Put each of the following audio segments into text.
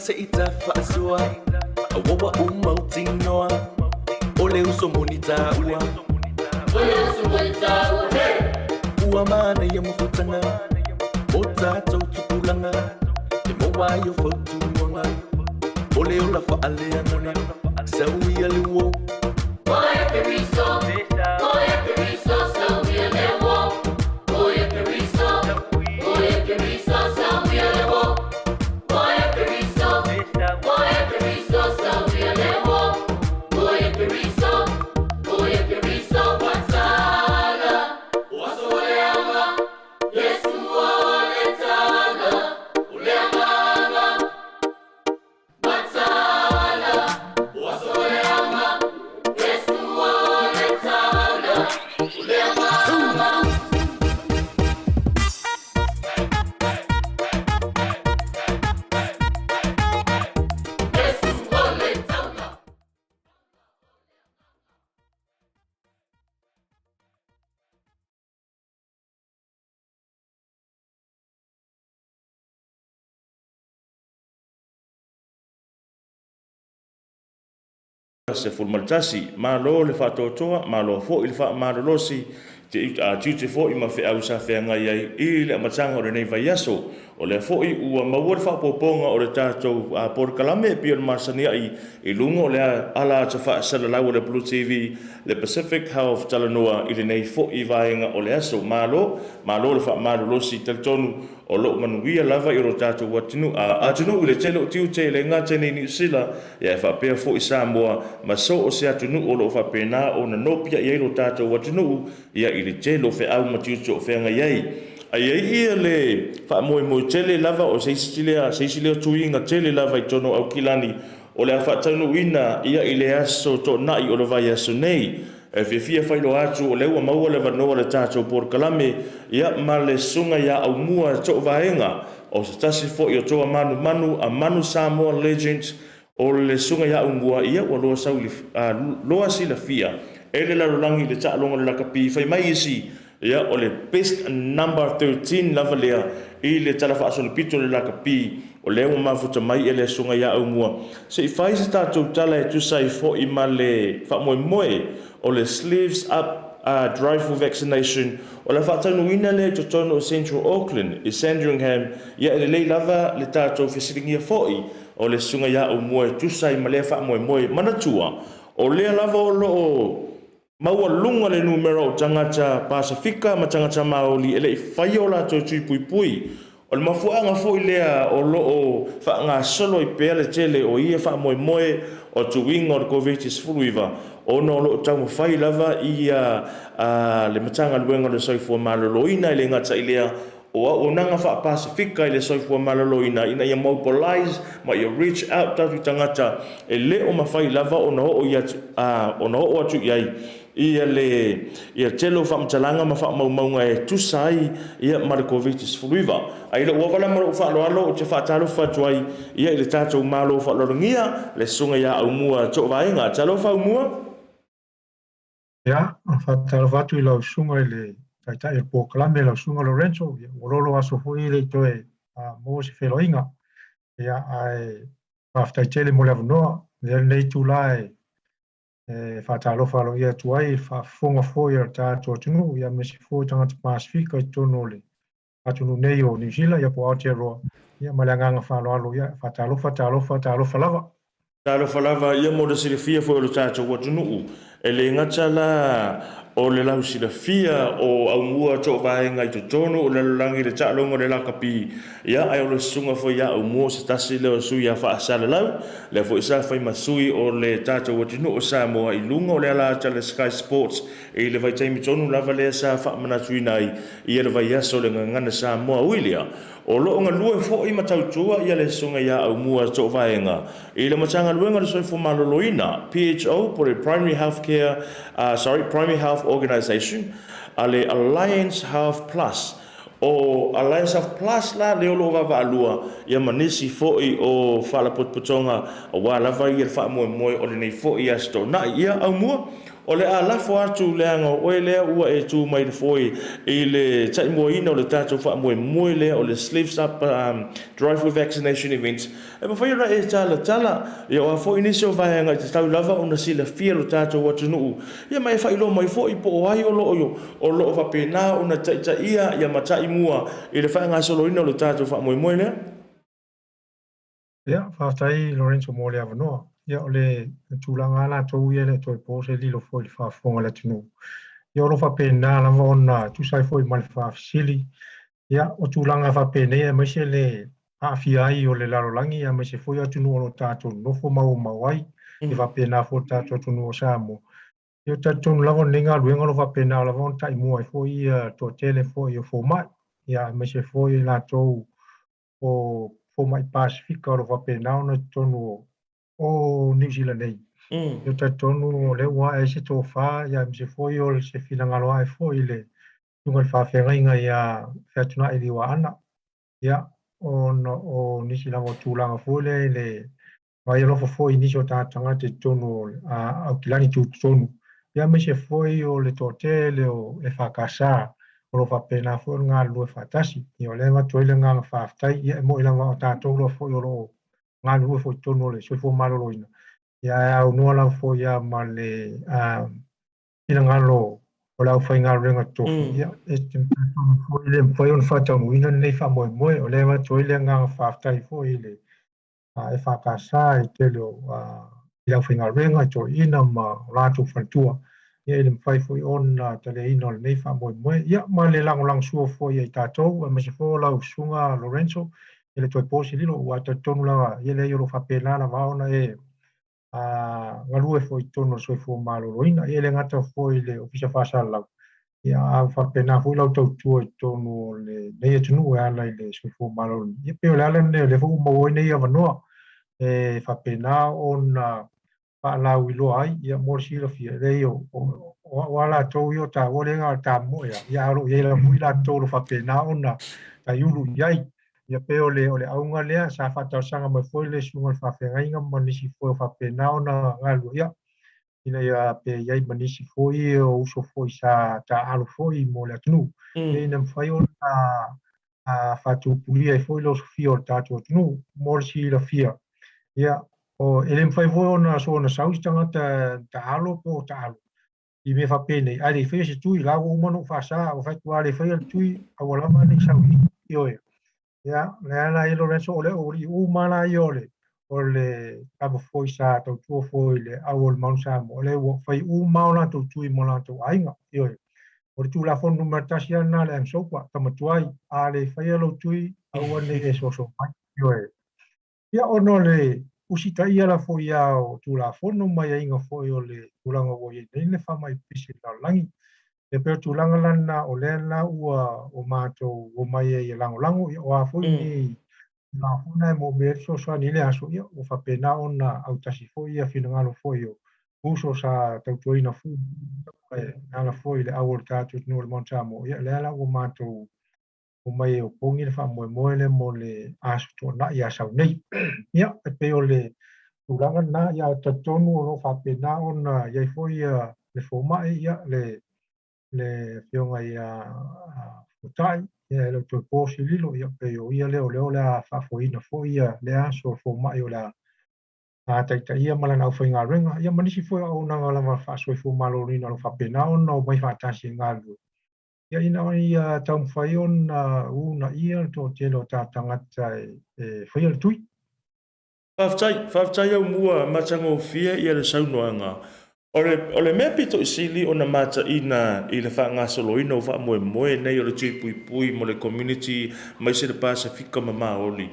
se i tafasoa Aua ua ou mautinoa O le uso moni taua O le uso moni taua hey! Ua manaia mafutaga O tatou tupulaga E maua ai o fautuaga O le ola faaleagaga Sau ia le uo Oe Keriso, oe Keriso, sau ia le uo. Oe Keriso, oe Keriso, sau ia le uo. Oe Keriso, oe Keriso, sau ia le uo. Oe Keriso, oe Keriso, watala. Wasoleanga, Yesu oletala. Uleanganga, matala. Wasoleanga, Yesu oletala. Uleanganga. Yesu oletala. 11. Malo le faatoatoa, malo foi le faamalolosi, tiute foi ma feau sa feagai ai i le amataga o lenei vaiaso. O lea foi ua maua le faaopoopoga o le tatou polokalame e pei ona masani ai i luga o le ala ata faasalalau a le Blue TV, le Pacific Health Talanoa i lenei foi vaega o le aso. Malo, malo le faamalolosi, talitonu O lo o manuia lava i lo tatou atunuu, atunuu i le tele o tiute e le gata i nei Niu Sila, ae faapea foi Samoa ma so o se atunuu o lo o faapena ona nopiai ai lo tatou atunuu ia i le tele o feau ma tiute o feagai ai. A i ai ia le faamoemoe tele lava o se isi lea, se isi lea tuiga tele lava i totonu o Aukilani o le a faataunuuina ia i le aso Toonai o le vaiaso nei. E fiafia failoa atu o lea ua maua le avanoa o le tatou polokalame ia ma le Susuga ia Aumua Toovaega o se tasi foi o toa manumanu a Manu Samoa Legends o le Susuga ia Aumua ia ua loa sau loa silafia e le lalolagi i le taaloga o le lakapi fai mai isi ia o le best number 13 lava lea i le tala faasolopito o le lakapi o lea ua mafuta mai e le Susuga ia Aumua. Se i fai se tatou tala e tusa ai foi ma le faamoemoe o le Sleeves Up Drive for Vaccination o le a faataunuuina lea i totonu o Central Auckland i Sandringham ia e lelei lava le tatou fesiligia foi o le Susuga ia Aumua e tusa ai ma lea faamoemoe. Manatua, o lea lava o lo o Maualuga le numera o tagata Pasefika ma tagata Maoli e le i faia o latou tui puipui. O le mafuaaga foi lea o lo o faagasolo ai pea le tele o ia faamoemoe o tuiga o le Koviti-19 ona o lo o taumafai lava ia le Matagaluega o le Soifua Maloloina e le gata i lea o auaunaga faa-Pasefika i le soifua maloloina ina ia mobilize ma ia reach out tatou tagata e le o mafai lava ona oo i atu, ona oo atu i ai ia le ia tele o faamatalaga ma faamaumauga e tusa ai ia ma le Koviti-19. Ae i lou ava la ma lou faaaloalo ou te faatalofa atu ai ia i le tatou Malo faaaloalogia, le Susuga ia Aumua Toovaega. Talofa Aumua! Ia, faatalofa atu i lau susuga i le Taitai o le Polokalame, lau susuga Lorenzo, ia, ua lolo aso foi e le i toe maua se feiloaiga. Ia, ae faafetai tele mo le avanoa. Avea lenei itula e faatalofa aloaia atu ai i le faafofoga foi a le tatou atunuu, ia aemaise foi tagata Pasefika i totonu o le atunuu nei o Niu Sila, ia po o Aotearoa, ia ma le agaga faaaloalo, ia faatalofa, talofa, talofa lava. Talofa lava ia mo le silafia foi o le tatou atunuu. E le gata la o le lausilafia o Aumua Toovaega i totonu o le lalolagi i le taaloga o le lakapi, ia ae o le susuga foi ia Aumua o se tasi lea o sui a faasalalau, lea foi sa fai ma sui o le tatou atunuu o Samoa i luga o le alaata o le Sky Sports i le vaitaimi tonu lava lea sa faamanatuina ai ia le vaiaso o le Gagana Samoa. Ui lea, o lo o galue foi ma tautua ia le Susuga ia Aumua Toovaega i le Matagaluega o le Soifua Maloloina, PHO, po o le Primary Health Care, sorry, Primary Health Organisation, a le Alliance Health Plus. O Alliance Health Plus la lea o lo o vaavaalua ia ma nisi foi o faalapotopotoga aua lava ia le faamoemoe o lenei foi Aso Toonai. Ia, Aumua, O le a lafo atu leaga o oe lea ua e tu mai le foe i le taimuaina o le tatou faamoemoe lea o le Sleeves Up Drive for Vaccination Event. E mafai ona e talatala, ia o a foi nisi o vaega e tatau lava ona silafia lo tatou atunuu, ia ma e faailoa mai foi po o ai o lo o o lo o faapena ona taitaia ia ma taimua i le faagasoloina o le tatou faamoemoe lea. Ia, faafetai Lorenzo mo le avanoa. Ia, o le tulaga lava latou ia e le o toe po se lilo foi i le faafofoga a le atunuu. Ia, o lo o faapena lava ona tusa ai foi ma le faafesili. Ia, o tulaga faapenei aemaise le aafia ai o le lalolagi aemaise foi o atunuu o lo o tatou nonofo maumau ai, e faapena foi le tatou atunuu o Samoa. Ia, talitonu lava o lenei galuega o lo o faapena lava ona taimua ai foi le toatele foi o fomai, ia aemaise foi i latou o fomai Pasefika o lo o faapena ona i totonu o Niu Sila nei. Ia talitonu o lea ua ae ai se tofa, ia aemaise foi o se finagalo ae foi i le susuga i le faafeagaiga ia Featunai Liuaana, ia ona o nisi lava o tulaga foi lea i le vaai alofa foi i nisi o tagata tagata i totonu o Aukilani tutotonu, ia aemaise foi o le toatele o EFKS o lo o faapena foi ona galulue faatasi. Ia o lea e avatu ai le agaga faafetai, ia e moni lava o tatou loa foi o lo o galulue foi i totonu o le soifua maloloina, ia ae aunoa lava foi ia ma le finagalo o le aufaigaluega totofi, ia e talitonu foi e le mafai ona faataunuuina lenei faamoemoe. O lea e avatu ai le agaga faafetai foi i le EFKS i tele o i le aufaigaluega, i toeaiina ma o latou faletua, ia i le mafai foi ona taliaina o lenei faamoemoe, ia ma le lagolagosua foi ia i tatou, aemaise foi o lau susuga Lorenzo, e le toe po se lilo, ua talitonu lava, ia leai o lo o faapena lava ona e galue foi i totonu o le soifua maloloina. Ia e le gata foi i le Ofisa Faasalalau, ia a ua faapena foi lau tautua i totonu o lenei atunuu e ala i le soifua maloloina. Ia pei o le ala lenei o lea foi ua maua ai nei avanoa e faapena ona faalauiloa ai, ia mo le silafia, e leai o au lava latou ia o taua lea na o le tamoe lava, ia a o lo o i ai lava foi latou o lo o faapena ona taiulu i ai. Ia pei o le o le auga lea sa faatalosaga mai foi le susuga i le faafeagaiga ma nisi foi o faapena ona galulue, ia ina ia pe i ai ma nisi foi o uso foi sa taaalo foi mo le atunuu, ina mafai ona faatupulia ai foi le osofia o le tatou atunuu mo le silafia. Ia, o, e le mafai foi ona soona sau se tagata taaalo po o taaalo i mea faapenei, ae le i faia se tui, la ua uma ona ou faasa, ua fai atu, a le faia le tui, aua lava ne i sau i i. Ioe. Ia, lea la i Lorenzo, o le o i uma la ia o le o le tama foi sa tautua foi i le au o le Mount Samoa, o lea ua fai uma o latou tui mo latou aiga. Ioe. O le Tulafono numera 1 lava lena a le AMSOPA, tama tuai, a le faia lou tui, aua ne i e soso mai. Ioe. Ia, ona o le usitaia la foi ia o Tulafono ma aiaiga foi o le tulaga ua i ai nei le faamai pipisi i le lalolagi. E pei o tulaga la lena o lea la ua o matou omai ai e lagolago, ia o a foi ni Tulafono e moomia ai le fesoasoani i le aso, ia ua faapena ona autasi foi ia finagalo foi o uso sa tautuaina foi e ala foi i le au o le tatou atunuu o le Mount Samoa. Ia lea la ua matou omai e opogi le faamoemoe lea mo le Aso Toonai ia sau nei. Ia, e pei o le tulaga lena, ia talitonu o lo o faapena ona i ai foi ia le fomai, ia le le afioga ia Fuatai, ia e le o toe po se lilo, ia pei o ia lea o lea o le a faafoeina foi ia lea aso fomai o le a taitaia ma lana aufaigaluega, ia ma nisi foi o auaunaga lava faasoifua maloloina o lo o faapena ona omai faatasi e galulue, ia ina ia taumafai ona uunaia le toatele o tatou tagata e faia le tui. Faafetai, faafetai Aumua, matagofie ia le saunoaga. O le, o le mea pito i sili ona mataina i le faagasoloina o faamoemoe nei o le tui puipui mo le community maise le Pasefika ma Maoli,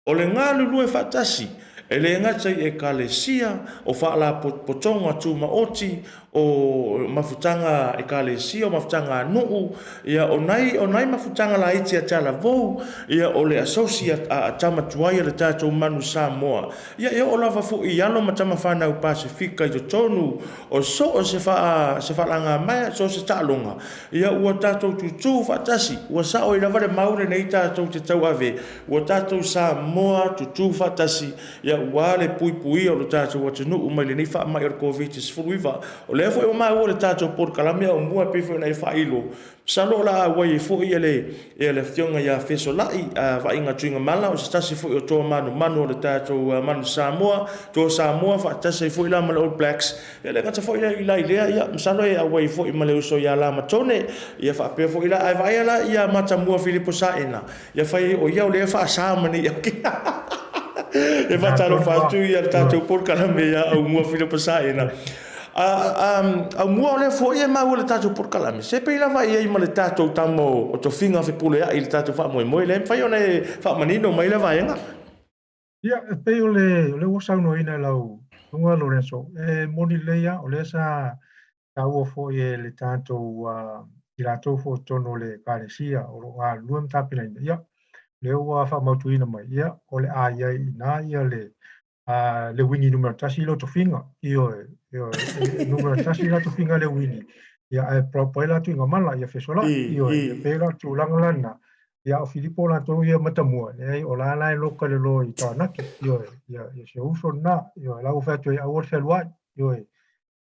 o le galulue faatasi, e le gata i Ekalesia, o faalapotopotoga tumaoti, o mafutaga Ekalesia, o mafutaga a nuu, ia, o nai, o nai mafutaga laiti a talavou, ia, o le associate a tama tuai a le tatou manu Samoa, ia, e oo lava foi i alo ma tama fanau Pasefika i totonu o so o se faa, se faalagamaea, so o se taaloga, ia, ua tatou tutū faatasi, ua sao ai lava le mau lenei tatou te tauave, ua tatou Samoa tutū faatasi, ia. Aua le puipuia o lo tatou atunuu mai lenei faamai o le Koviti-19. O lea foi ua maua i le tatou polokalame aumua e pei foi ona e faailo, masalo o le a auai ai foi le Afioga ia Fesolai Vaaiga Tuigamala, o se tasi foi o toa manumanu o le tatou Manu Samoa, Toa Samoa faatasi ai foi la ma le All Blacks. E le gata foi la i lea, ia masalo e auai ai foi ma le uso ia Lamatone, ia faapea foi la, ae vaaia la ia Matamua Filipo Saena, Ia fai o ia o lea e faasa ma nei E faatalofa atu ia le tatou polokalame ia Aumua Filipa Saena. Aumua o lea foi e maua le tatou polokalame. Se pei lava i ai ma le tatou tama o Tofiga Fepuleai i le tatou faamoemoe lea e mafai ona e faamanino mai lea vaega. Ia, e pei o le, o lea ua saunoaina e lau Susuga Lorenzo, e moni lelei lava, o lea sa taua foi e le tatou, i latou foi i totonu o le Ekalesia o lo o galulue ma tapenaina, ia, lea ua faamautuina mai, ia, o le a i ai i ina ia le, le uini numera tasi lea o tofiga, ioe, ioe, e numera tasi la tofiga le uini, ia, ae paraopa ai la Tuigamala, ia fesolai, ioe, ia pei la o le tulaga la lena, ia o Filipo latou ia matamua, leai, o la la e loka le loa i Taranaki, ioe, ia, ia se uso lena, ioe, la ua fai atu ai, aua le fealuai, ioe.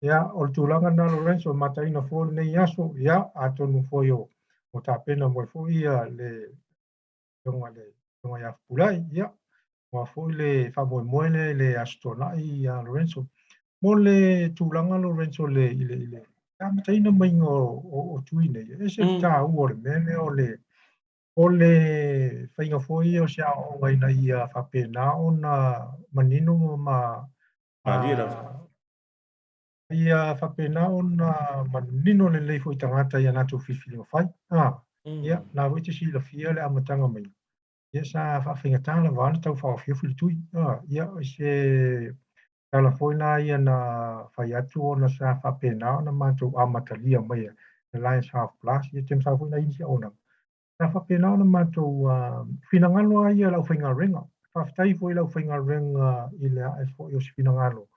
Ia, o le tulaga lena Lorenzo, e mataina foi lenei aso, ia, atonu foi o, o tapena mai foi ia le afioga i le afioga ia Fepuleai, ia, aua foi le faamoemoe lea i le Aso Toonai ia Lorenzo. Mo le tulaga Lorenzo le, i le, i le amataina maiga o, o, o tui nei, e ese le taua o le mea lea o le, o le faiga foi ia o se aoaoga ina ia faapena ona manino ma, Malie lava. Ia faapena ona manino lelei foi tagata i a latou filifiliga fai. A, ia, la foi e te silafia le amataga mai, ia sa faafaigata lava ona tau faaofiofi le tui. A, ia, o se tala foi la ia na fai atu ona sa faapena ona matou amatalia mai e Lions Half Plus, ia te masalo foi na i ai nisi auaunaga. Sa faapena ona matou finagalo lava ia i le aufaigaluega. Faafetai foi i le aufaigaluega i le ae foi o se finagalo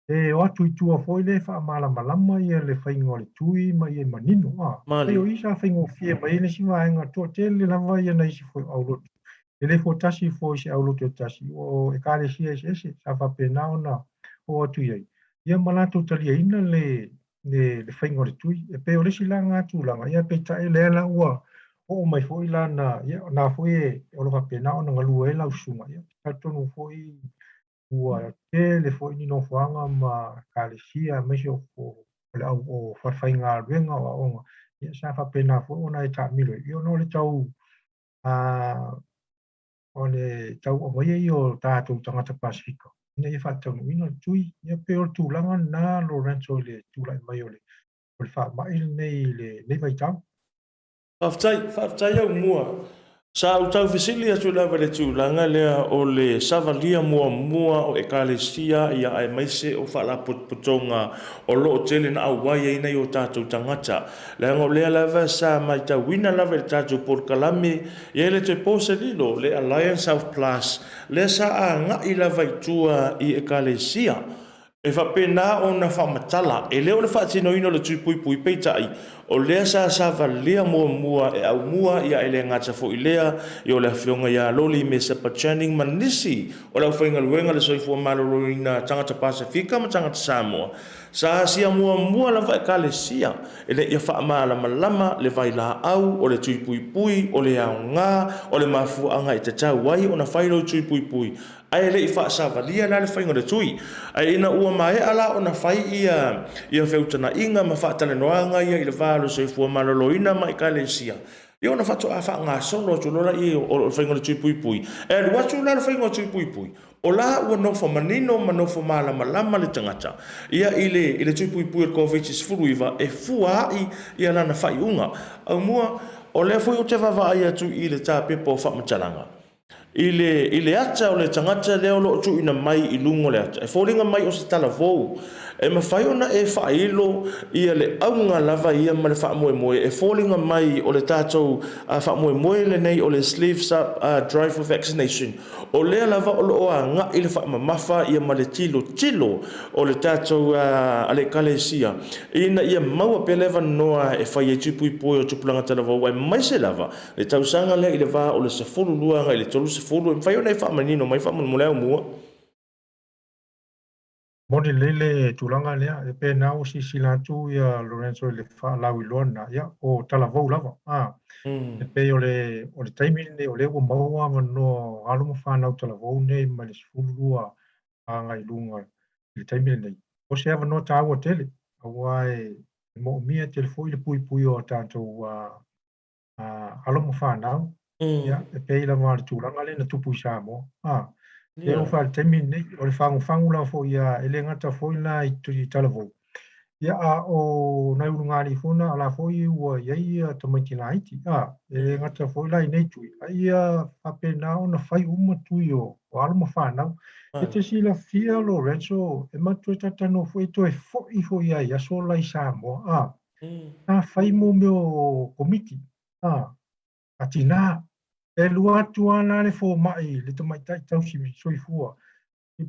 e o atu i tua foi lea e faamalamalama ia le faiga o le tui ma ia manino. A, pei o i sa faigofie mai ai le isi vaega, toatele lava ia nai isi foi o aulotu. E le fua tasi foi i se aulotu e tasi, o ekalesia eseese sa faapena ona oo atu i ai, ia ma latou taliaina le le faiga o le tui. E pei o le isi la lena tulaga, ia peitai lea la ua oo mai foi lana, ia na foi e o lo o faapena ona galue ai lau susuga, ia talitonu foi ua tele foi ni nofoaga ma ekalesia aemaise o le au o falefaigaluega o aoga, ia sa faapena foi ona e taamilo ai, ia ona o le tau a o le tau aumaia ia o tatou tagata Pasefika ina ia faataunuuina le tui. Ia pei o le tulaga lena Lorenzo i le tulai mai o le o le faamai lenei i lenei vaitau. Faafetai, faafetai Aumua. Sa ou tau fesili atu lava i le tulaga lea o le savalia muamua o Ekalesia ia aemaise o faalapotopotoga o lo o tele na auai ai nai o tatou tagata. Leaga o lea lava sa matauina lava i le tatou polokalame ia e le toe po se lilo, le Alliance South Plus lea sa agai lava i tua i Ekalesia. E faapena ona faamatala, e le o le faatinoina o le tui puipui, peitai, o lea sa savalia muamua e aumua ia e le gata foi i lea, ia o le Afioga ia Loli Mesepa Channing ma nisi o le aufaigaluega a le Soifua Maloloina tagata Pasefika ma tagata Samoa, sa asia muamua lava Ekalesia ina ia faamalamalama le vailaau o le tui puipui, o le aoga, o le mafuaaga e tatau ai ona fai lou tui puipui, Ae le i faasavalia la le faiga o le tui. Ae ina ua maea la ona fai ia ia feutanaiga ma faatalanoaga ia i le va o le soifua maloloina ma Ekalesia, ia ona faatoa faagasolo atu loa lea o le faiga o le tui puipui. E alu atu la le faiga o le tui puipui, o la ua nofo manino ma nofo malamalama le tagata ia i le i le tui puipui o le Koviti-19 e fua ai ia lana faaiuga. Aumua, o lea foi ou te vaavaai atu i le tapepa o faamatalaga, I le, i le ata o le tagata lea o lo o tuuina mai i luga o le ata, e foliga mai o se talavou, e mafai ona e faailo ia le auga lava ia ma le faamoemoe, e foliga mai o le tatou faamoemoe lenei o le Sleeves Up Drive for Vaccination, o lea lava o lo o agai le faamamafa ia ma le tilotilo o le tatou a le Ekalesia ina ia maua pea le avanoa e fai ai tui puipui o tupulaga talavou aemaise lava Le tausaga lea i le va o le 12 agai i le 30, e mafai ona e faamanino mai faamolemole Aumua? Moni lelei le tulaga lea, e pei na ua silasila atu ia Lorenzo i le faalauiloa lena, ia, o talavou lava. A, e pei o le, o le taimi lenei o lea ua maua avanoa o alo ma fanau talavou nei mai le 12 agai i luga i le taimi lenei. O se avanoa taua tele, aua e moomia tele foi le puipuia o tatou alo ma fanau, ia, e pei lava o le tulaga lea na tupu i Samoa. A, e oo foi i le taimi lenei, o le fagufagu lava foi ia, e le gata foi la i talavou, ia, a o nai ulugalii foi na, o la foi ua i ai ia tamaiti laiti. A, e le gata foi la i nei tui, a ia faapena ona fai uma tui o alo ma fanau. E te silafia Lorenzo, e matou talatalanoa foi, e toe foi foi lava i aso la i Samoa. A, sa fai mo mea o komiti, a, a tinā. E alu atu lava la le fomai, le tamaitai tausi soifua,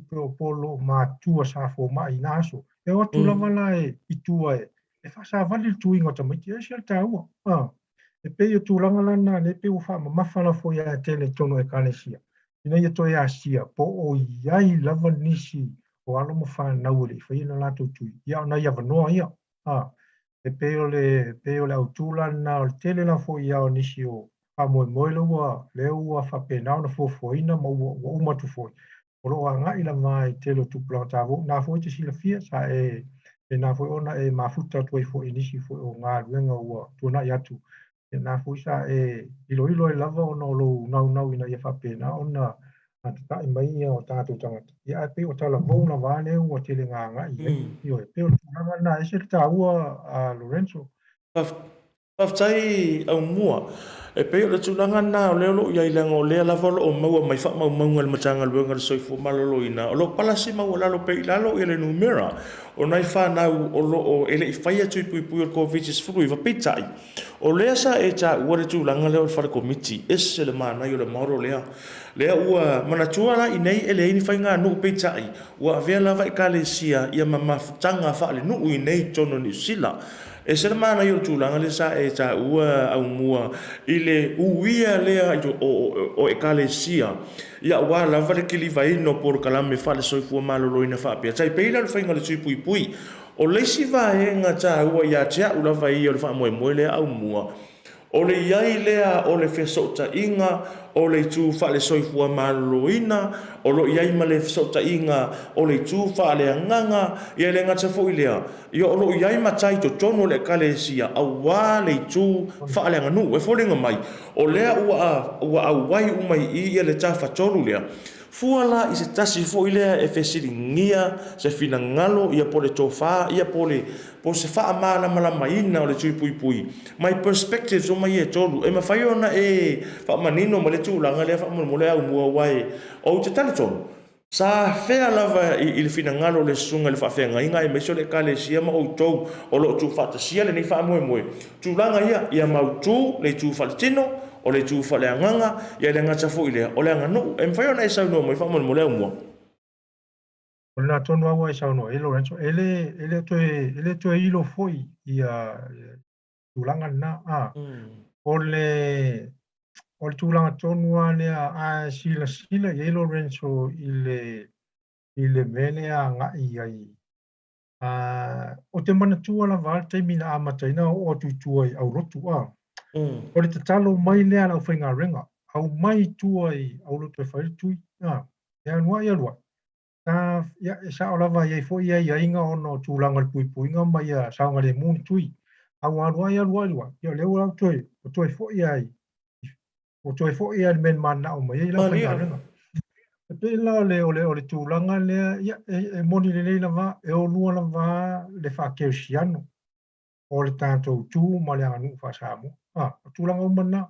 po o lo o matua sa fomai i na aso. E o atu lava la i tua e faasavali le tuiga o tamaiti, e ese le taua. A, e pei o tulaga la na, lea pei ua faamamafa la foi ia tele i totonu o Ekalesia, ina ia toe asia, po o i ai lava nisi o alo ma fanau e le i faia na latou tui, ia o nai avanoa ia. A, e pei o le, pei o le autu la lena o le tele la foi ia o nisi o faamoemoe lea ua, lea ua faapena ona fuafuaina ma ua, ua uma atu foi. O lo o agai lava i tele o tupulaga talavou. Na foi e te silafia, sa e, pena foi ona e mafuta atu ai foi i nisi foi o galuega ua tuanai atu. Ia na foi sa e iloilo ai lava ona o lou naunau ina ia faapena ona tata'i mai ia o tatou tagata. Ia ae pei o talavou lava lea ua tele gagai i ai. Ioe, pei o le tulaga lena, e ese le taua a Lorenzo. Faafetai Aumua. E pei o le tulaga lena o lea o lo o i ai leaga o lea lava o lo o maua mai faamaumauga a le Matagaluega o le Soifua Maloloina, o lo o palasi maualalo pea i lalo le numera o nai fanau o lo o e le i faia tui puipui o le Koviti-19. Peitai, O lea sa e taua le tulaga lea o le fale komiti, ese le manaia o le model lea. Lea ua manatua la i inei e leai ni faiganuu peitai ua avea lava ekalesia ia ma mafutaga faalenuu i inei i totonu o Niu Sila. Ese le manaia o le tulaga lea sa e taua aumua i le uia lea o ekalesia ia aua lava le kilivaina o polokalame faale-soifua maloloina faapea. Tai pei la o le faiga o le tui puipui. O le isi vaega taua ia te a'u lava ia o le faamoemoe lea aumua, o le i ai lea o le fesootaiga o le itu faale-soifua maloloina, o lo o i ai ma le fesootaiga o le itu faale-agaga, ia e le gata foi i lea, ia o lo o i ai matai i totonu o le Ekalesia aua le itu faale-aganuu. E foliga mai, o lea ua ua auai uma i i ia le tafatolu lea, Fua la i se tasi foi lea e fesiligia se finagalo ia po o le tofa ia po o le po o se faamalamalamaina o le tui puipui mai perspectives uma ia e tolu. E mafai ona e faamanino mai le tulaga lea faamolemole Aumua aua e ou te talitonu sa afea lava i le finagalo o le susuga i le faafeagaiga aemaise o le Ekalesia ma outou o lo o tuufaatasia lenei faamoemoe. Tulaga ia, ia mautu le itu faaletino, o le itu faaleagaga, ia le gata foi i lea, o le aganuu. E mafai ona e saunoa mai faamolemole Aumua? O lena tonu lava ua e saunoa i ai Lorenzo, e le, e le toe, e le toe ilo foi ia tulaga lena. A, o le, o le tulaga tonu lava lea, a silasila i ai Lorenzo i le, i le mea lea agai i ai. Ou te manatua lava le taimi na amata ai ona oo atu i tua i aulotu, a. O le tatalo mai lea a le aufaigaluega, aumai i tua i aulotu e fai le tui, a. E alu ai alu ai, sa, ia, e sao lava e i ai foi aiaiga ona o tulaga o le puipuiga ma ia saogalemu ni tui. A ua alu ai alu ai alu ai, ia o lea ua toe, ua toe foi lava i Ua toe foi lava i le mea na mananao mai ai le aufaigaluega. E pei la o le, o le, o le tulaga lea, ia, e, e moni lelei lava, e o lua lava le faakerisiano o le tatou tu ma le aganuu faa-Samoa. A, o tulaga uma na.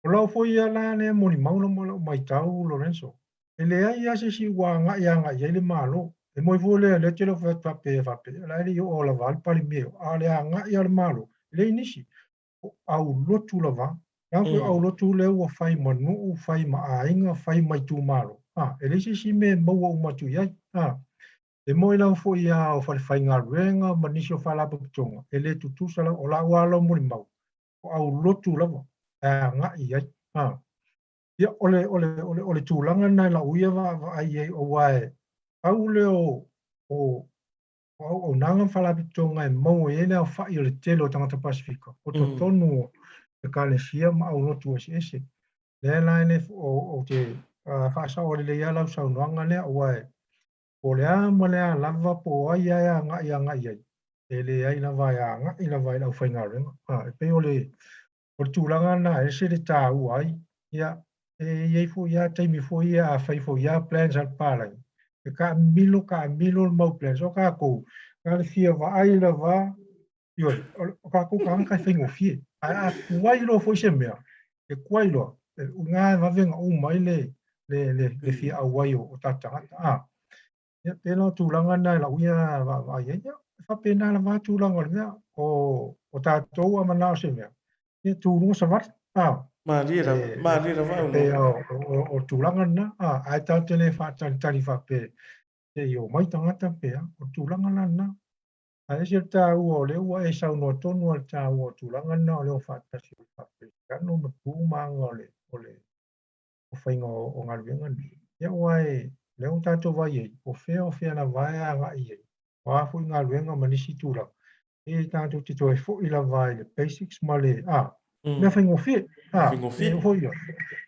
O lau foi ia la lea molimau ma lau maitau, Lorenzo, e leai lava se isi ua agai agai i ai le Malo. E moni foi lea, lea ou te le o fai atu faapea, faapea, o la e le i oo lava le Palemia, a o le agai lava o le Malo, e leai nisi. o aulotu lava, leaga foi o aulotu lea ua fai ma nuu, fai ma aiga, fai ma itumalo, a, e leai se isi mea e maua uma atu i ai, a. E moni lava foi a o falefaigaluega ma nisi o faalapotopotoga, e le tutusa lava, o lau lava lau molimau, o aulotu lava e agai i ai, a. Ia, o le, o le, o le, o le tulaga lena i lau ia vaavaai i ai, aua e pau lea o, o o auaunaga ma faalapotopotoga e maua i ai le aofai o le tele o tagata Pasefika o totonu o Ekalesia ma aulotu eseese. Lea la e le ou te faasao lelei lava lau saunoaga lea, aua e po o le a ma le a lava po o ai lava e agai agai i ai, e leai lava e agai lava i le aufaigaluega. E pei o le O le tulaga lena e ese le taua ai, ia, e i ai foi lava taimi foi ia a fai foi lava plans a le palagi, e taamilo taamilo le mau plans. O tatou, na o le fia vaai lava, ioe, o tatou tagata e faigofie. Ae a tuai loa foi se mea, e tuai loa, o i ina e vave ona uma ai le, le, le, le fia auai o tatou tagata. A, Ia, pei la o tulaga na i lau ia vaavaai ai, ia, e faapena lava tulaga o le mea. O, o tatou a manao se mea, ia tu i luga savali. A, Malie lava, e, malie lava au pei o, o, o tulaga lena, a, ae tatou te le faatalitali faapea se i omai tagata pe a, o tulaga la lena. Ae ese le taua o lea ua e saunoa tonu lava i le taua o tulaga lena o le o faatasi o le faa-Kerisiano ma tu ma aga o le, o le o faiga o galuega nei. Ia aua e, lea ua tatou vaai ai, o fea o fea lava e agai i ai, o a foi galuega ma nisi tulaga, e tatou te toe foi lava i le basics ma le, a, mea faigofie, a, faigofie. E foi ia.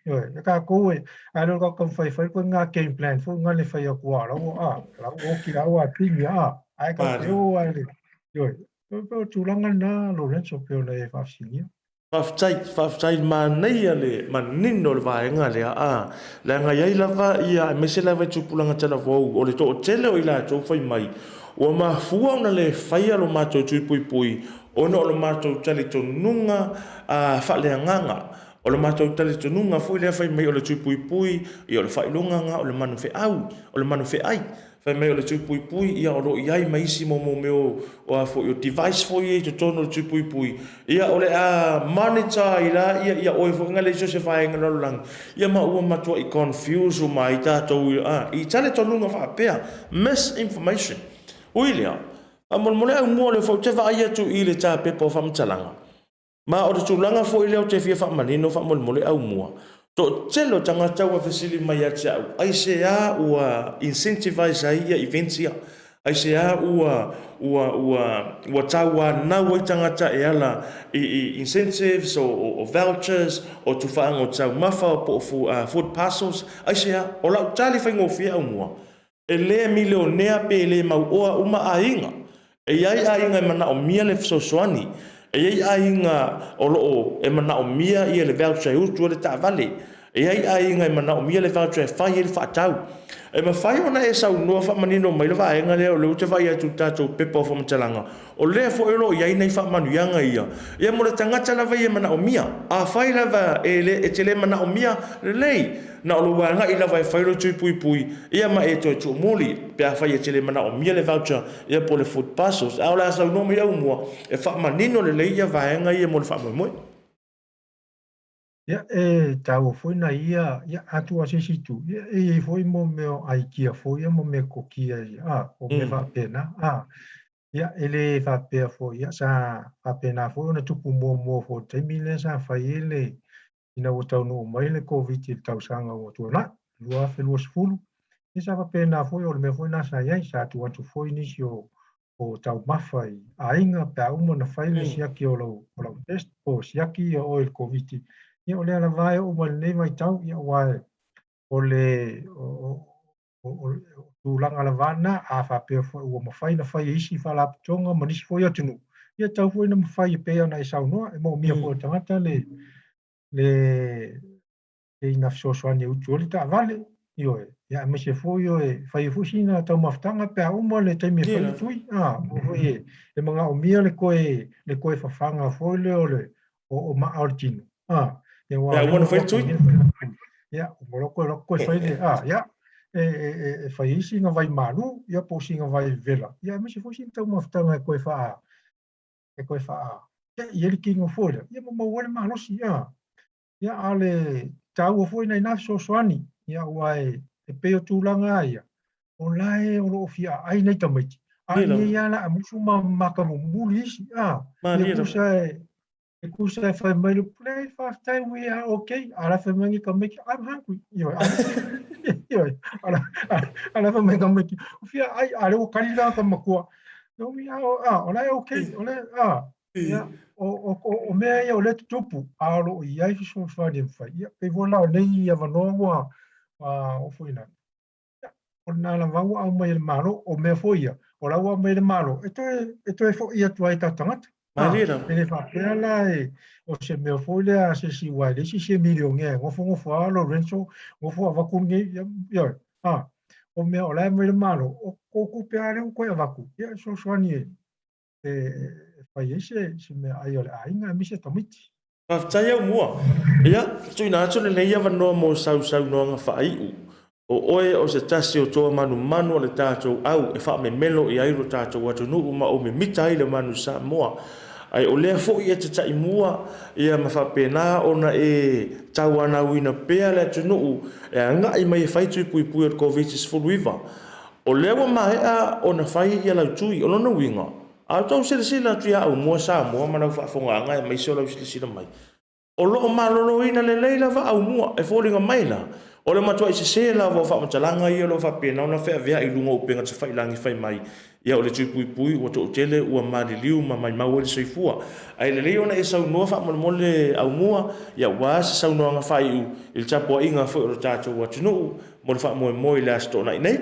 Ioe, e tatou e, a le o le taumafai fai koe ngā game plan foi ngā le fai atu a lau, a, lau oki lau a timi, a, ae tatou te o a le, ioe, o tulaga lena, Lorenzo, pei ona e faafesilia. Faafetai, faafetai i le manaia le manino o le vaega lea, a, leaga i ai lava ia, aemaise lava i tupulaga talavou, o le toatele o i latou fai mai, ua mafua ona le faia lo matou tui puipui ona o lo matou talitonuga faaleagaga. O lo matou talitonuga foi lea fai mai o le tui puipui, ia o le faailogaga o le manu feau, o le manu feai. Fai mai o le tui puipui, ia o lo o i ai ma isi mo mo mea o, o a foi o device foi ia i totonu o le tui puipui, ia o le a monitor ai la ia ia oe foi nga le isi o se vaega lalolagi, ia ma ua matuai confuse uma ai tatou i, a, i talitonuga faapea, misinformation. Ui lea, faamolemole au mua o lea foi ou te vaai atu i le tapepa o faamatalaga, Ma o le tulaga foi lea ou te fia faamanino faamolemole aumua. Toatele o tagata ua fesili mai ia te au, aisea ua incentivize ai ia events ia? Aisea ua ua ua ua tauanau ai tagata e ala i i incentives o o vouchers o tufaaga o taumafa po o food parcels? Aisea? O lau tali faigofie aumua, E le milionea pe le mauoa uma aiga. E i ai aiga e manaomia le fesoasoani. E i ai aiga o lo o e manaomia ia le voucher e utu ai le taavale. E i ai aiga e manaomia le voucher e fai ai le faatau. E mafai ona e saunoa faamanino mai le vaega lea o lea ou te vaai atu i le tatou pepa o faamatalaga, o lea foi o lo o i ai nai faamanuiaga ia, ia mo le tagata lava ia e manaomia. Afai lava e le, e te le manaomia, lelei, na o lou agai lava e fai lou tui puipui, ia ma e toe tuumuli, pe afai e te le manaomia le voucher, ia po o le food parcels. A o le a saunoa mai au mua, e faamanino lelei ia vaega ia mo le faamoemoe. Ia, e taua foi na ia, ia, atu a se isi itu, ia, e i ai foi mo mea o aikia foi ia ma mea kokia ia, a, o mea faapena, a. Ia, e le faapea foi, ia, sa faapena foi ona tupu muamua foi i le taimi lea sa fai ai le, ina ua taunuu mai le Koviti i le tausaga ua tuanai, 2020, ia sa faapena foi, o le mea foi lena sa i ai, sa tuu atu foi nisi o, o taumafa i aiga pe a uma ona fai le siaki o lau, o lau test po o siaki ia oe i le Koviti. Ia, o lea lava e oo mai lenei vaitau, ia, aua o le, o, o, o tulaga lava na, a faapea foi ua mafai ona fai e isi faalapotopotoga ma nisi foi atunuu, ia tatau foi ona mafai e pei ona e saunoa, e moomia foi e le tagata le, le, le ina fesoasoani e utu ai le taavale, ioe, ia aemaise foi o e fai ai foi sina taumafataga pe a uma le taimi e fai le tui, a, o foi e, e manaomia le toe, le toe fafaga foi lea o le, o, o maa o le tino. A, ia ua Pe a uma ona fai le tui. Ia, ua loko e loko e fai le, a, ia, e, e, e, e fai ai sina vai malu, ia po o sina vai vela. Ia, aemaise foi sina taumafataga e toe faa, e toe faa, te'i ai le tino foi lea, ia ma maua ai le malosi, a. Ia, a o le taua foi na ina fesoasoani, ia, aua e, e pei o tulaga lava ia, o la e o lo o fia aai nai tamaiti, a i ai lava la a musu ma matamumuli isi, a, ia tusa e, E tusa e fai mai le play, faafetai, we are okay. A la fai mai ni tamaiti, I'm hungry. Ioe, ioe, a la fai mai tamaiti, o fia ai, a le ua kali la ka matua. No, we are, ah, o la e okay, o le, ah, ia, o mea ia o lea tutupu, a o lo o i ai fesoasoani e mafai. Ia, pei foi la o nei avanoa ua ofoina atu. O lena lava ua aumai e le Malo, o mea foi ia, o la ua aumai e le Malo, e toe foi atu ai i tatou tagata. Malie lava. E le faapea la o se mea foi lea a se isi, aua e leai se isi e milionea e nofonofo lava Lorenzo, nofo avatu lenei, ioe, o mea o la e aumai e le Malo, o tou tupe lava lea ua toe avatu, ia e fesoasoani e fai ai se meaai a le aiga aemaise tamaiti. Faafetai au mua. Ia, tuuina atu lenei avanoa mo sau saunoaga faaiu. O oe o se tasi o toa manumanu o le tatou au e faamemelo i ai lo tatou atunuu ma ou mimita ai le manu Samoa. Ae o lea foi e te taimua ia ma faapena ona e tauanauina pea le atunuu e agai mai e fai tui puipui o le Koviti-19. O lea ua maea ona fai ia lau tui. O lona uiga, A outou silasila atu ia Aumua Samoa ma lau faafogaaga aemaise o lau silasila mai, o lo o maloloina lelei lava Aumua. E foliga mai la, o le matuai sese lava o faamatalaga ia o lo o faapena ona feaveai i luga o upega tafailagi fai mai, ia o le tui puipui ua toatele ua maliliu ma maimau ai le soifua. Ae lelei ona e saunoa faamolemole Aumua, ia aua se saunoaga faaiu i le tapuaiga foi o le tatou atunuu mo le faamoemoe i le Aso Toonai nei.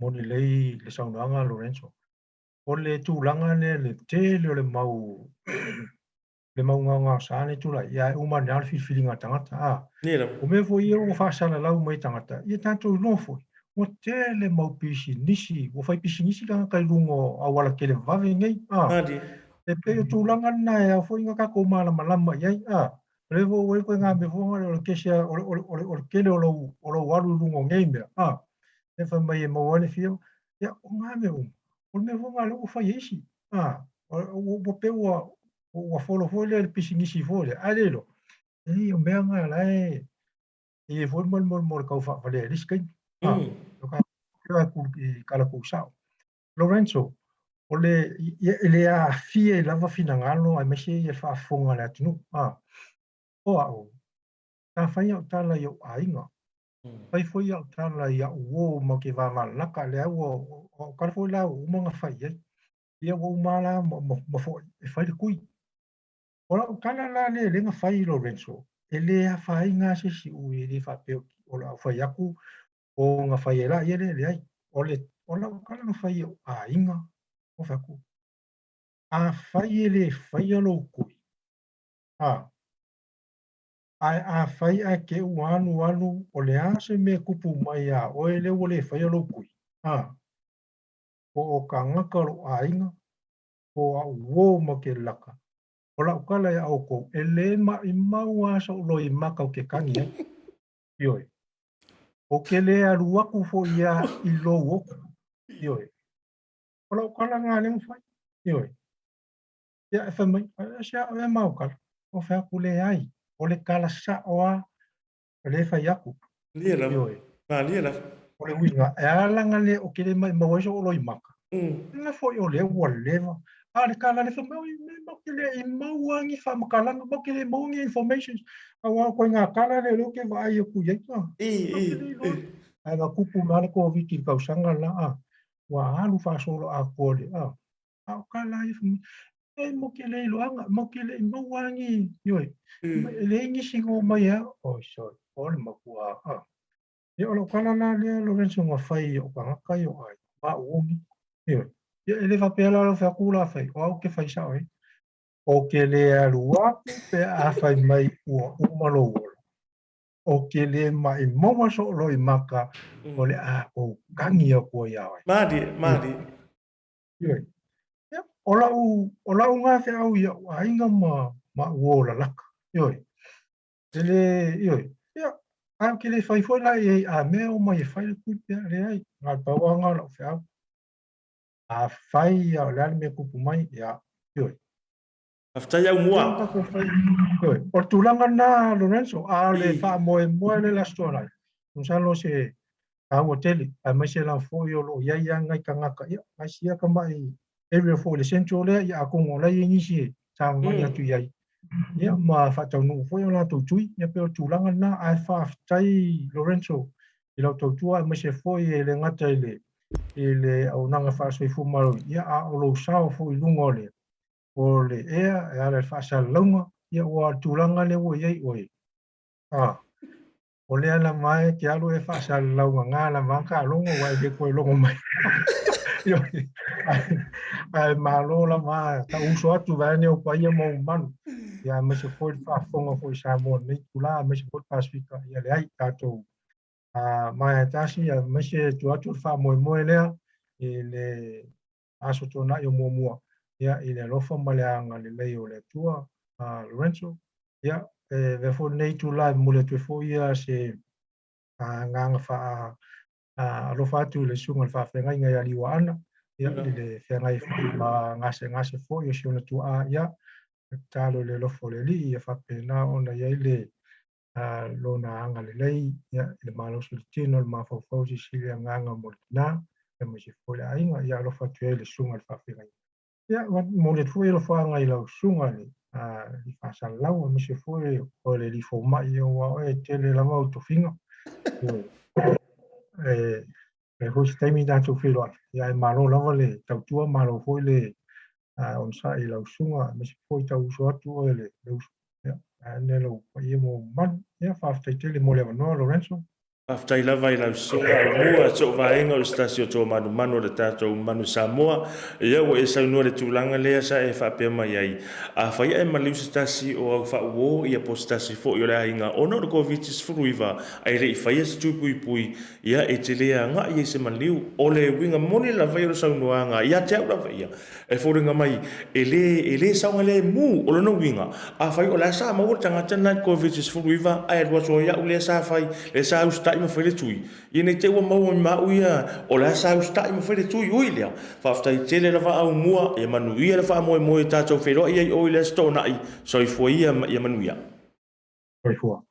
Moni lelei le saunoaga a Lorenzo. O le tulaga lea le tele o le mau le mau gaogaosa le tulai ia e uma ane lava le filifiliga a tagata a. Nei lava. O mea foi ia ua faasalalau mai tagata, ia tatou iloa foi, ua tele mau pisinisi, ua fai pisinisi tagata i luga o auala televavave nei a. Malie. E pei o tulaga lena e ao foi ona tatou malamalama i ai a. O lea foi ua i ai ituaiga mea foi lea o le kesi o le tele o lou alu i luga o nei mea a. E fai mai e maua ai le fia, ia o ngā mea uma. O le mea foi lena lea ua fai e isi a. Ua pei ua follow foi lea i le pisinisi foi lea, ae le iloa. E o mea ngā la e i ai foi le mo le tau faavalea i le isi taimi. O ka i kala kou sao. Lorenzo, o le, e le aafia i lava finagalo aemaise ia le faafofoga a le atunuu. A, o au, sa fai au tala i ou aiga. Fai foi au tala i au uo ma ke vavalalaka, lea ua, o au tala foi la ua uma ona fai i ai. Ia ua uma la ma foi e fai le kui. O lau tala la lea lea na fai Lorenzo, e le afaina se isi ui e le faapea o lau fai atu o na fai ai la ia lea, leai. O le, o lau tala na fai i ou aiga, o fai atu, afai e le faia lou kui, a, ae afai ae te ua alu alu, o le a se mea e tupu mai iā oe lea ua le faia lou kui, a, po o tagata o lou aiga, po o au uo ma ke laka, o lau tala iā ʻoukou, e le maʻimau lava soʻu loimaka ou ke kani ai. Ioe. Ou ke le alu aku foi ia i lou oku. Ioe. O lau kala ngā lea na fai. Ioe. Ia e fai mai, e se ao e mau kala. O fai aku le ai. O le kala sao a, o le fai aku. Lia lava. Ioe. Malie lava. O le uiga, e ala nga le o ke le mai mau ai soʻu loimaka. La foi o lea ua leva. A le kala le fai mai, oi, me mau ke le i mau a ni faamatalaga, mau ke le maua ni informations. Aua o koe ngā kala lea lea ou te vaai atu i ai. I, i, i. Ae na tupu mai le Koviti i le tausaga la, a, ua alu faasolo atoa le, a, a o kala ia fai mai, e mau ke le iloaga, mau ke le i maua ni, ioe, e leai nisi na omai a, oi sorry, o le matua, a. Ia, o lau tala la lea Lorenzo na fai i ou tagata i ou aiga, ma ou ogi. Ioe. Ia, e le faapea la lau fai atu la fai, o au ke fai sao ai. Ou ke le alu aku pe a fai mai ua uma lou ola. Ou ke le maʻimoa soʻu loimaka o le a ou kagi aku ai iā oe. Malie, malie. Ioe. Ia, o lau, o lau gafeau i au aiga ma, ma ou olalaka. Ioe. E le, ioe, ia, ae ou te le fai foi la i ai a mea o mai e fai le kui pea, leai, na o le pau lava lena o lau feau. Afai ia o le a le mea e tupu mai, ia, ioe. Faafetai au mua. Ioe, o le tulaga lena Lorenzo, a o le faamoemoe lea i le Aso Toonai, masalo se taua tele, aemaise lava foi o lo o i ai lava nai tagata, ia, nai sia tamai area foi i le central lea, ia atonu o la e i ai nisi e. Sa atu i ai, ia, ma faataunuu foi o latou tui, ia pei o le tulaga lena. Ae faafetai Lorenzo i lau tautua aemaise foi e le gata i le i le auaunaga faasoifua maloloina, ia, a o lou sao foi i luga o le o le ea e ala i le faasalalauga, ia, ua o le tulaga lea ua i ai oe. A o lea lava e te alu e faasalalau gaga lava ta logo ua e le toe logo mai. Ae malo lava ta uso atu vaeane ou paia ma ou mamalu. Ia aemaise foi le faafofoga foi i Samoa i lenei itula, aemaise foi le Pasefika. Ia leai, tatou maea tasi, aemaise tuu atu le faamoemoe lea i le Aso Toonai o muamua, ia, i le alofa ma le agalelei o le Atua, Lorenzo. Ia, e avea foi lenei itula e momoli atu ai foi ia se agaga faa alofa atu i le susuga i le faafeagaiga ia Liuaana, ia, i le feagai foi ma gasegase foi o si ona tuaa, ia, tatalo i le alofa o le Alii ia faapena ona i ai le lona agalelei ia, i le malosi o le tino, le mafaufau, silisili agaga mo le tina, aemaise foi le aiga, ia alofa atu ai le susuga i le faafeagaiga. Ia, momoli atu foi alofaaga i lau susuga i le faasalalau, aemaise foi o le alii fomai, aua o oe e tele lava ou tofiga. E e foi se taimi tatou feiloai, ia, ae malo lava le tautua, malo foi le onosai i lau susuga, aemaise foi tau uso atu oe le uso. Ia, vaeane lou paia ma ou mamalu. Ia, faafetai tele mo le avanoa, Lorenzo. Faafetai lava i lau susuga Aumua, sou vaega o se tasi o toamanumanu o le tatou Manu Samoa. Ia ua e saunoa i le tulaga lea sa e faapea mai ai, afai ae maliu se tasi o au faauo ia po o se tasi foi o le aiga ona o le Koviti-19 ae le i faia se tui puipui, ia e te le agai ai se maliu. O le uiga moni lava ia o le saunoaga ia te au lava ia, E foliga mai, e le, e le saogalemu. O lona uiga, afai o la e sa maua le tagata lena i le Koviti-19 ae alu atu ai au lea sa fai, lea sa usitai ma fai le tui, ia ne i te i ua maua mai ma au ia, o la sa usitai ma fai le tui. Ui lea, faafetai tele lava Aumua, ia manuia le faamoemoe e tatou feiloai ai o i le Aso Toonai. Soifua ia ma ia manuia. Soifua.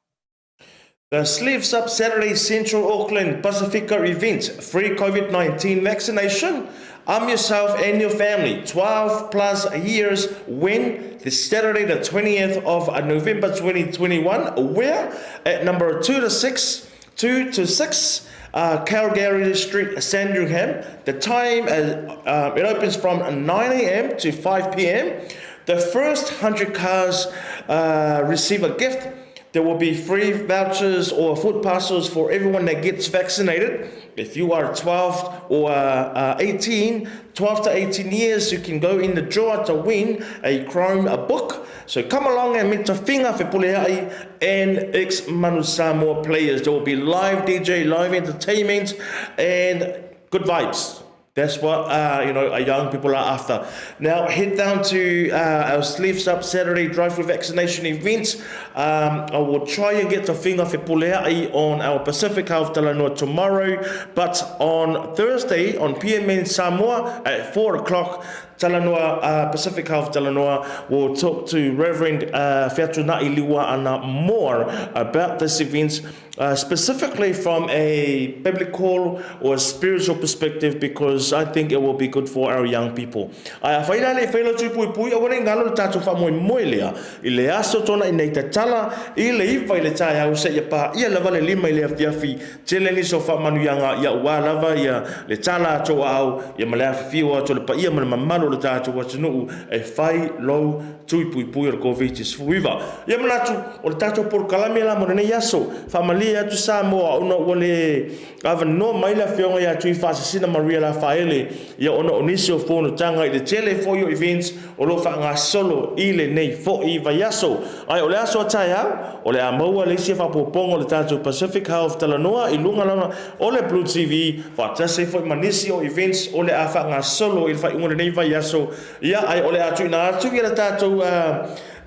The Sleeves Up Saturday Central Auckland Pasifika event, free COVID-19 vaccination, arm yourself and your family, 12 plus years when this Saturday the 20th of November 2021, where at number 2 to 6, 2 to 6, uh, Calgary Street, Sandringham. The time, uh, uh, it opens from 9 a.m. to 5 p.m. The first 100 cars uh, receive a gift. There will be free vouchers or food parcels for everyone that gets vaccinated. If you are 12 or uh, 18, 12 to 18 years, you can go in the draw to win a Chrome a book. So come along and meet Tofiga Fepuleai and ex Manu Samoa players. There will be live DJ, live entertainment, and good vibes. That's what uh, you know young people are after. Now head down to uh, our Sleeves Up Saturday drive-through vaccination event. Um, I will try and get Tofiga Fepuleai on our Pacific Health Talanoa tomorrow, but on Thursday on PMN Samoa at 4 o'clock, Talanoa, uh, Pacific Health Talanoa will talk to Reverend uh, Featuna'i Liwa'ana more about this event, uh, specifically from a biblical or spiritual perspective, because I think it will be good for our young people. Ai a whaira le whaila tui pui pui, aua nei ngalo le tātou whaamoemoe lea, i le aso tona i nei tatala, i le iva i le taeao seia paia lava le lima i le afiafi, Tele nisi o faamanuiaga ia aua lava ia le tala atu o aao ia ma le afifio atu o le paia ma le mamalu o le tatou atunuu e fai lou tui puipui o le Koviti-19. Ia manatu, o le tatou polokalame la mo lenei aso, faamalie atu Samoa ona ua le avanoa mai le Afioga ia Tuifaasisina Maria Lafaele ia ona o nisi o fonotaga i le tele foi o events o lo o faagasolo i lenei foi vaiaso. Ae o le aso a taeao, o le a maua le isi faaopoopoga o le tatou Pacific Health Talanoa i luga lava o le Blue TV, faatasi ai foi ma nisi o events o le a faagasolo i le faaiuga o lenei vaiaso. Ia, ae o le a tuuina atu ia le tatou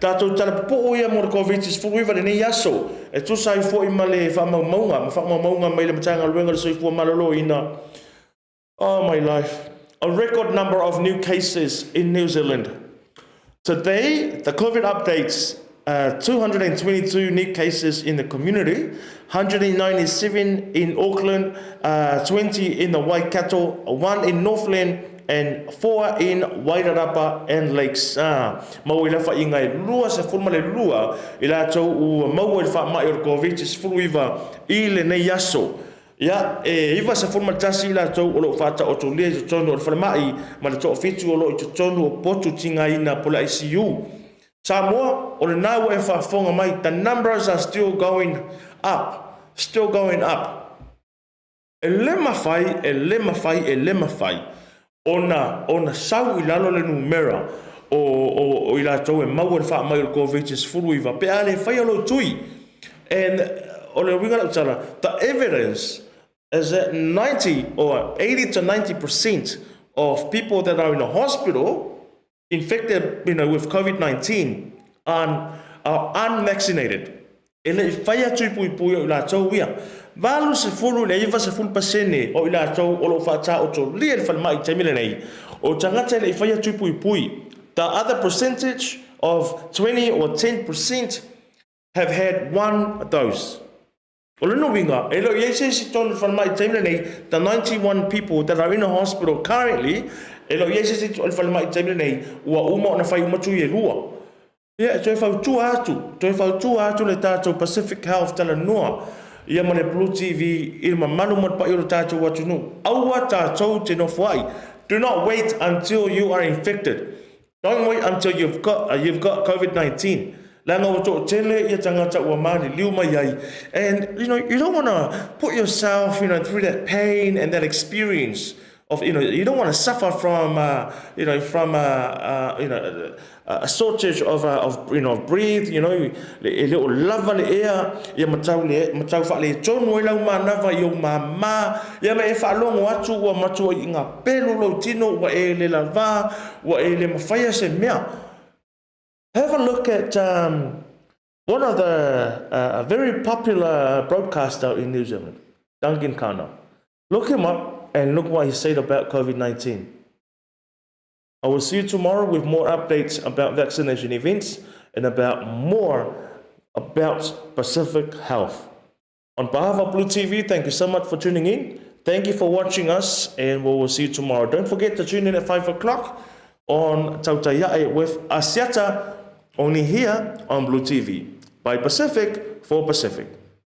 tatou tala pupuu ia mo le Koviti-19 i lenei aso, e tusa ai foi ma le faamaumauga ma faamaumauga mai le Matagaluega o le Soifua Maloloina. Oh my life. A record number of new cases in New Zealand. Today, the COVID updates. 222 new cases in the community, 197 in Auckland, 20 in the Waikato, one in Northland, and 4 in Wairarapa and Lakes. Maua i le afainga e 22 i latou ua maua i le faamai o le Koviti-19 i lenei aso. Ia, e 91 i latou o lo o faataotolia i totonu o le falemai ma le toafitu o lo o i totonu o potu tigaina po o le ICU. Samoa, o lena ua e faafofoga mai, the numbers are still going up, still going up. E le mafai, e le mafai, e le mafai ona, ona sau i lalo le numera o, o, o i latou e maua i le faamai o le Koviti-19 pe a le faia lou tui. And o le uiga o lau tala, the evidence is that 90 or 80 to 90% of people that are in a hospital infected you know, with COVID-19 are, are unvaccinated. E le i faia tui puipui o i latou ia. 80 i le 90% o i latou o lo o faataotolia i le falemai i le taimi lenei, o tagata e le i faia tui puipui. The other percentage of 20 or 10% have had one dose. O lona uiga, e le o i ai se isi tonu i le falemai i le taimi lenei, the 91 people that are in a hospital currently, e le o i ai se isi o le falemai i le taimi lenei ua uma ona fai uma tui e lua. Ia, e toe fautua atu, toe fautua atu le tatou Pacific Health talanoa ia ma le Blue TV i le mamalu ma le paia o le tatou atunuu. Aua tatou te nofoai. Do not wait until you are infected. Don't wait until you've got, uh, you've got COVID-19. Leaga ua toatele ia tagata ua maliliu mai ai. And, you know, you don't want to put yourself, you know, through that pain and that experience of, you know, you don't want to suffer from, uh, you know, from, uh, uh, you know, a shortage of, uh, of, you know, of breathe, you know, e le o lava le ea, ia ma tau, le, ma tau faaletonu ai lau manava i ou māmā, ia ma e faalogo atu ua matua i ngā pelu lou tino, ua e le lavā, ua e le mafaia se mea. Have a look at um, one of the uh, a very popular broadcaster in New Zealand, Duncan Kano. Look him up and look what he said about COVID-19. I will see you tomorrow with more updates about vaccination events and about more about Pacific Health. On behalf of Blue TV, thank you so much for tuning in. Thank you for watching us, and we will see you tomorrow. Don't forget to tune in at 5 o'clock on Tautai with Asiata, only here on Blue TV. By Pacific, for Pacific.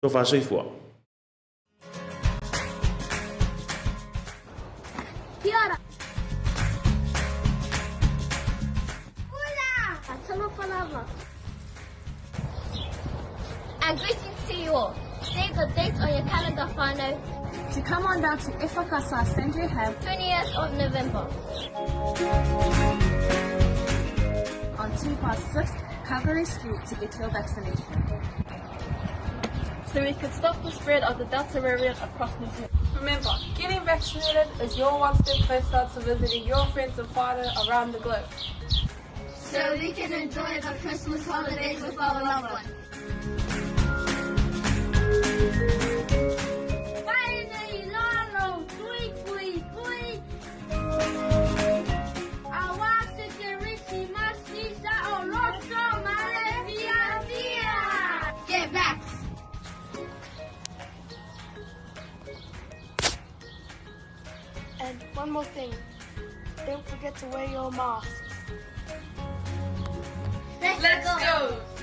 Tofa soifua. Kia ora. Ula! Talofa lava. And greetings to you all. Save the date on your calendar, whānau. To come on down to Ifakasa Sandringham 20th of November. On 2 past 6 Calgary Street to get your vaccination. So we can stop the spread of the Delta variant across New Zealand. Remember, getting vaccinated is your one step closer to visiting your friends and whānau around the globe. So we can enjoy the Christmas holidays with our loved ones. Get vaxxed! And one more thing, don't forget to wear your masks. Let's, Let's go.